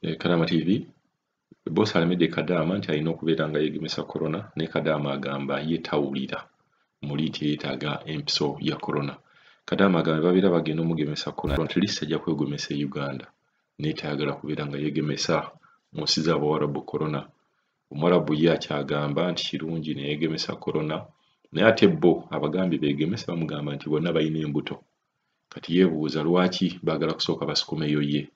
Kadama TV, boss alemedde Kadaama nti alina okubeera nga yeegemesa corona, naye Kadaama agamba ye tawulira muli nti yeetaaga empiso ya corona. Kadaama agamba babeera bagenda omugemesa corona, at least ajja kwegemesa e Uganda, naye tayagala kubeera nga yeegemesa mu nsi z'Abawarabu corona. Omuwarabu ye akyagamba nti kirungi neyeegemesa corona, naye ate bo abagambye beegemesa bamugamba nti bonna balina embuto. Kati yeebuuza lwaki baagala kusooka basukumeyo ye,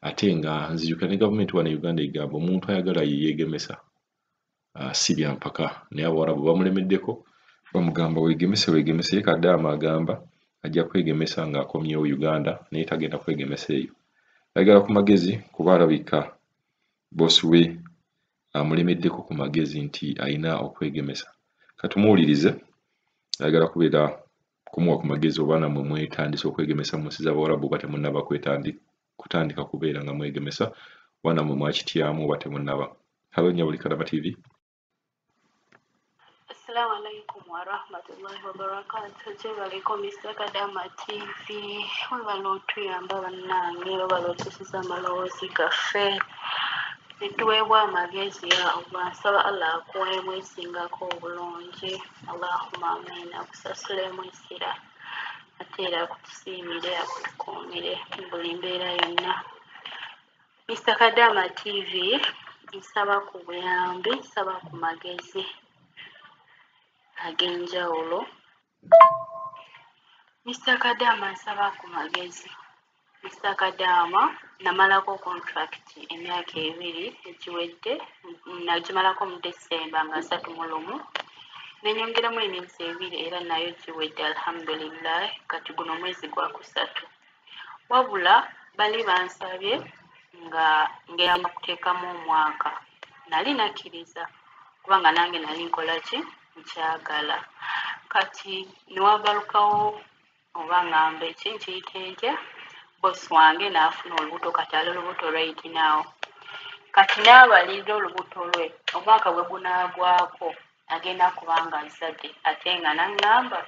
ate nga nzijukira ne gavumenti wano e Uganda egamba omuntu ayagala ye yeegemesa, si bya mpaka. Naye Abawarabu bamulemeddeko, bamugamba weegemese weegemese. Ye Kadaama agamba ajja kwegemesa ng'akomyewo Uganda, naye tagenda kwegemesa eyo. Ayagala ku magezi kuba alabika boss we amulemeddeko ku magezi nti alina okwegemesa. Katumuwulirize, ayagala kubeera kumuwa ku magezi oba nammwe mwetandise okwegemesa mu nsi z'Abawarabu oba temunnaba kutandika kubeera nga mwegemesa, oba nammwe mwakityamu oba temunnaba. Hello nnyabo, Kadama TV. Assalamu alaikum warahmatullahi wabarakatuh. Gyebaleko Mr. Kadama TV. Webale otuyamba bannange, webale otusiza amaloboozi gaffe netuweebwa amagezi. Ya Allah, nsaba Allah akuweemu esingako obulungi. Allahumma amin. Akusasulemu essira ate era akutusiimire, akutukuumire mu buli mbeera yonna. Mr. Kadama TV, nsaba ku buyambi, nsaba ku magezi ag'enjawulo. Mr. Kadama, nsaba ku magezi. Mr. Kadama, namalako contract emyaka 2 egiwedde, nagimalako mu December nga 31, nenyongeramu emyezi 2 era nayo giwedde, alhamdulillah. Kati guno omwezi gwakusatu, wabula bali bansabye nga ngenda kuteekamu omwaka. Nali nakkiriza kubanga nange nali nkola ki, nkyagala. Kati newabalukawo oba ŋŋamba eki nkiyite ntya, boss wange n'afuna olubuto. Kati ali olubuto right now. Kati n'abalirira olubuto lwe, omwaka bwe gunaagwako agenda kubanga azadde, ate nga naŋŋamba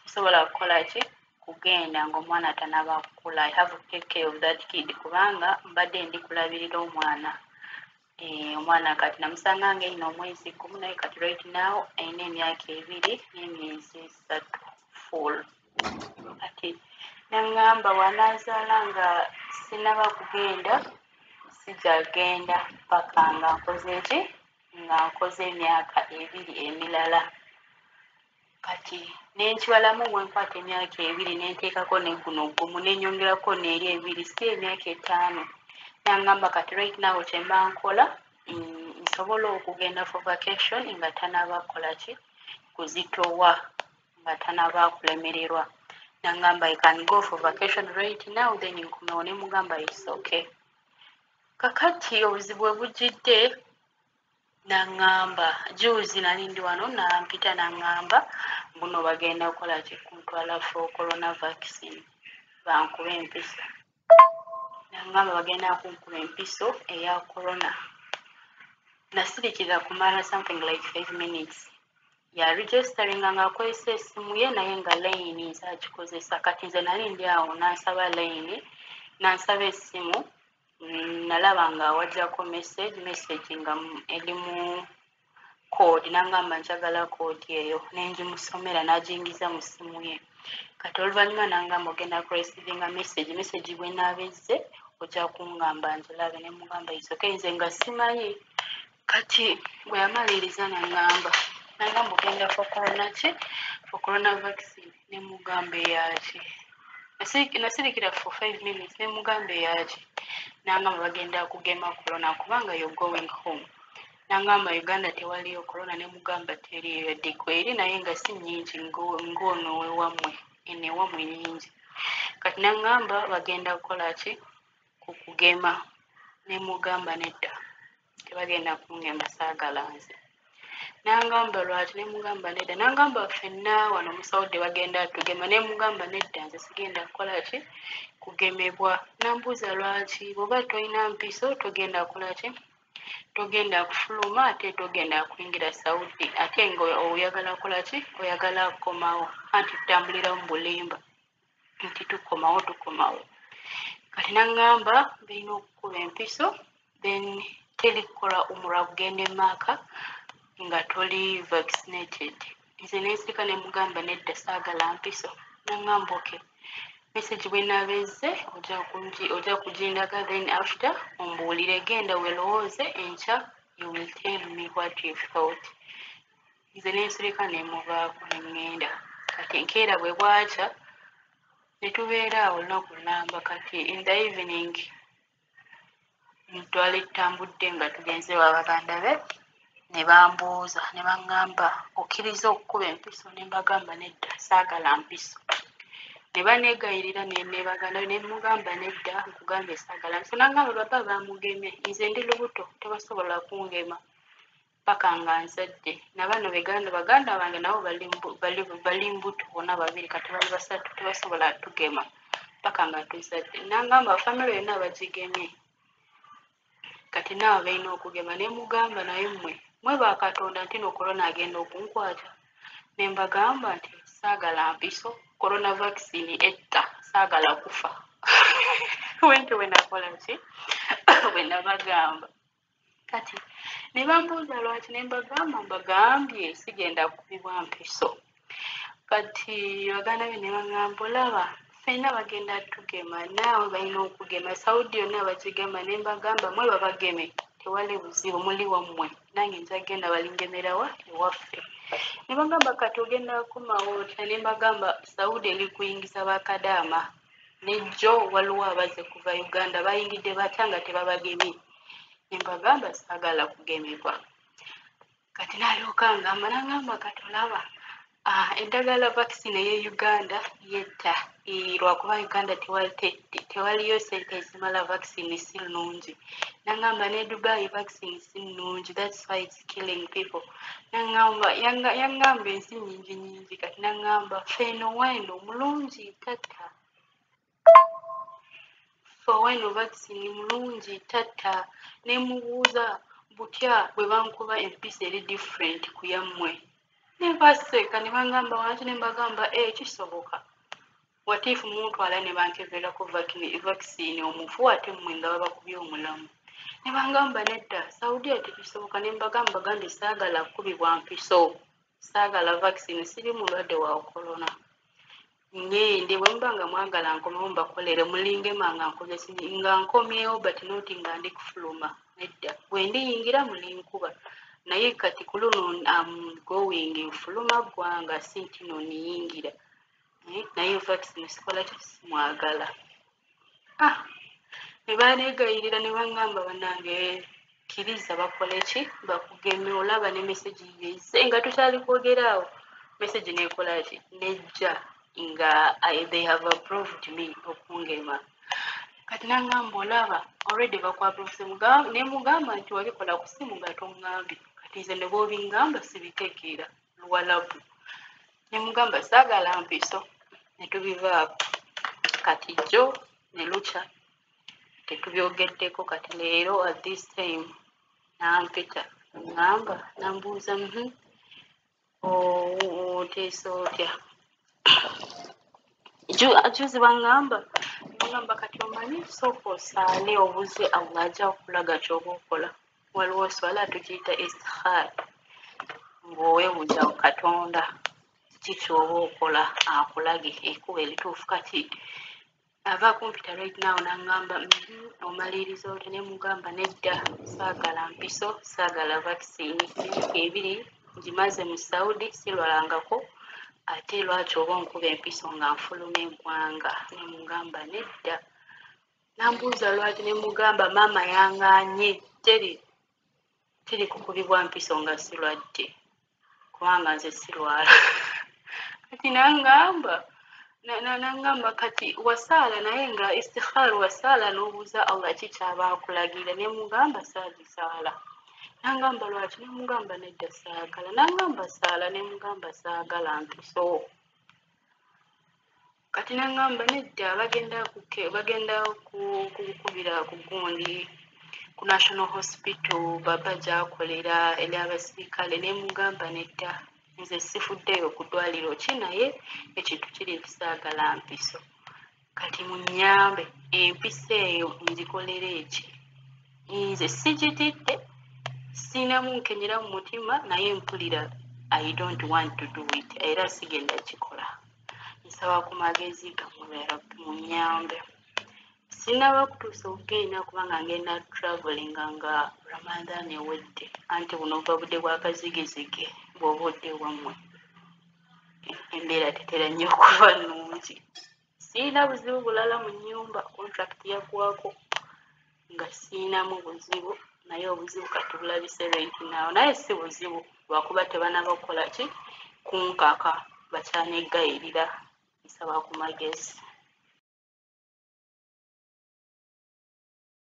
sisobola kukola ki, kugenda ng'omwana tanaba kukula. I have to take care of that kid kubanga mbadde ndi kulabirira omwana. Omwana kati namusanga nga erina omwezi 1, naye kati right now ayina emyaka 2 n'emyezi 3 full. Kati naŋŋamba bw'anaazaala nga sinaba kugenda, sijagenda paka nga nkoze ki, nga nkoze emyaka 2 emirala. Kati nenkibalamu, bwenkwata emyaka 2 nenteekako ne guno gumu nenyongerako neeri 2, si emyaka 5. Nangamba kati right now kyemba nkola, nsobola okugenda for vacation nga tanaba kukola ki, kuzitowa, nga tanaba kulemererwa. Nangamba I can go for vacation right now, then nkomewo. Nemugamba it's okay. Kakati obuzibu bwe bujjidde, naŋŋamba juzi nali ndi wano, nampita naŋŋamba buno bagenda kukola ki, kuntwala for corona vaccine, bankuba empiso. Naŋŋamba bagenda kunkuba empiso eya corona. Nasirikira kumala something like 5 minutes. Yaregisteringa ng'akozesa essimu ye, naye nga layini nze agikozesa. Kati nze nali ndi awo, nansaba layini, nansaba essimu. Nalaba nga wajjako message nga erimu code. Nangamba njagala code eyo, nengimusomera, n'agiyingiza mu ssimu ye. Kati oluvannyuma nangamba ogenda kureceivinga message bwenaaba ezze ojja kungamba ngilabe. Ne mugamba it's okay, nze nga simanyi. Kati bwe yamaliriza nangamba ogenda for corona ki, for corona vaccine. Ne mugamba eyaki? Nasirikira for 5 minutes. Ne mugamba eyaki? Nangamba bagenda kugema corona kubanga you're going home. Nangamba Uganda tewaliyo corona? Ne mugamba teriyo, yadde kweri naye nga si nnyingi ng'ono wewammwe, eno ewammwe nnyingi. Kati nangamba bagenda kukola ki, kukugema. Ne mugamba nedda, tebagenda kungema, saagala nze. Nangamba lwaki? Ne mugamba nedda. Nangamba ffenna wano mu Saudi bagenda tugema. Ne mugamba nedda, nze sigenda kukola ki, kugemebwa. Nambuuza lwaki? Bw'oba tolina mpiso togenda kukola ki, togenda kufuluma, ate togenda kuyingira Saudi, ate nga oyagala kukola ki, oyagala kukomawo. Anti tutambulira mu bulimba nti tukomawo, tukomawo. Kati naŋŋamba balina okukuba empiso. Then teri kukola umura, kugenda emaaka nga toli vaccinated. Nze nensirika ne mugamba nedda, saagala mpiso. Naŋŋamba okay, message bwenaabezze ojja kugindaga, then after ombuulire, genda weerowooze, enkya you will tell me what you thought. Nze nensirika nemuvaako ne ŋŋenda. Kati enkeera bwe bwakya ne tubeera awo olunaku lulamba. Kati in the evening twali tutambudde nga tugenze wa baganda be, ne bambuuza ne baŋŋamba, okkiriza okukuba empiso? Ne mbagamba nedda, saagala mpiso. Ne baneegayirira ne baganda be, ne mugamba nedda, nkugambye saagala mpiso. N'aŋŋamba baba bamugemye, nze ndi lubuto, tebasobola kungema paka nga nzadde. Nabano baganda bange nabo bali mbuto bonna babiri, kati bali basatu, tebasobola tugema paka nga tuzadde. N'aŋŋamba family yonna bagigemye, kati naawe balina okugema. Ne mugamba naye mmwe mwe bakatonda nti no korona agenda okunkwata. Ne mbagamba nti saagala mpiso, corona vaccine etta, saagala kufa. Wentyo bwe nakola ki, bwe nabagamba. Kati ne bambuuza lwaki, ne mbagamba mbagambye sigenda kukubibwa mpiso. Kati baganda be ne baŋŋamba olaba ffenna bagenda tugema, naawe balina okugema, Saudi yonna bagigema. Ne mbagamba mwe babageme, tewali buzibu, muli wammwe, nange nja genda balingemerawa ewaffe. Ne bagamba kati ogenda kukomawo otya? Ne mbagamba Saudi eri kuyingiza bakadaama, nejjo waliwo abazze kuva Uganda, bayingidde batya nga tebabagemye? Ne mbagamba saagala kugemebwa. Kati n'alyoka ngamba, n'aŋŋamba kati olaba eddagala vaccine ey'e Uganda yetta, lwakuba Uganda tewaliyo ssente ezimala, vaccine si nnungi. N'aŋŋamba ne Dubai vaccine si nnungi, that's why it's killing people. N'aŋŋamba yaŋŋamba ensi nnyingi nnyingi. Kati n'aŋŋamba ffe eno weno mulungi tatta, ffe weno vaccine mulungi tatta. Ne mubuuza butya bwe bankuba empiso eri different ku yammwe? Ne baseka ne baŋŋamba lwaki? Ne mbagamba kisoboka, what if muntwala ne bankeberako vaccine omufu, ate mmwe nga babakubye omulamu? Ne bangamba nedda, Saudia tekisoboka. Ne mbagamba gambye saagala kukubibwa mpiso, saagala vaccine, siri mulwadde wa corona. Ngende bwe muba nga mwagala nkomewo mbakolere, mulingema nga nkoze nga nkomyewo, but not nga ndi kufuluma, nedda. Bwe ndiyingira mulinkuba, naye kati ku luno am going nfuluma ggwanga, si nti no niyingira. Naye vaccine sikola ki, simwagala. Ne baneegayirira ne baŋŋamba bannange kkiriza bakole ki, bakugeme. Olaba ne message yezze nga tukyali kwogera awo, message neekola ki, nejja nga they have approved me okungema. Kati n'aŋŋamba olaba already bakuapprove. Ne mugamba nti wabikola ku ssimu nga toŋŋambye, kati nze ne bw'obiŋŋamba sibitegeera, Luwalabu. Ne mugamba saagala mpiso, ne tubivaako. Kati jjo ne lukya tetubyogeddeko. Kati leero at this time nampita ŋŋamba nambuuza oteesa otya? Juzi baŋŋamba kati omanyi sooka osaale obuze Allah, ajja okulaga ky'oba okola. Waliwo swala tugiyita istikhara, ng'oweebuuza Katonda kiki ky'oba okola, akulage ekkubo erituufu. Kati ava kumpita right now n'aŋŋamba omaliriza otya? Ne mugamba nedda, saagala mpiso, saagala vaccine, emyaka 2 ngimaze mu Saudi sirwalangako, ate lwaki oba onkuba empiso nga nfuluma eggwanga? Ne mugamba nedda. Nambuuza lwaki, ne mugamba maama yaŋŋaanye, teri teri kukubibwa mpiso nga sirwadde, kubanga nze sirwala. Kati n'aŋŋamba kati wasaala, naye nga istikhara wasaala n'obuuza Allah ki ky'aba akulagira? Ne mugamba saagisaala. N'aŋŋamba lwaki? Ne mugamba nedda, saagala. N'aŋŋamba saala. Ne mugamba saagala mpiso. Kati n'aŋŋamba nedda, bagenda kukubira ku gundi ku National Hospital baba gy'akolera eri abasirikale. Ne mugamba nedda, nze sifuddeeyo ku ddwaliro ki, naye ekintu kiri nti saagala mpiso. Kati munnyambe, empiso eyo ngikolere ki? Nze sigitidde, sinamu nkenyera mu mutima, naye mpulira I don't want to do it, era sigenda kikola. Nsaba ku magezi gammwe, yarabbi, munyambe. Sinaba kutuusa okugenda kubanga ngenda travelinga nga Ramadan ewedde, anti buno buba budde bwa kazigizigi. Bw'oba odde wammwe, embeera tetera nnyo okuba nnungi. Siina buzibu bulala mu nnyumba, contract yaggwako nga siinamu buzibu, naye obuzibu kati bulabise right now, naye si buzibu lwakuba tebanaba kukola ki, kunkaka, bakyaneggayirira. Nsaba ku magezi.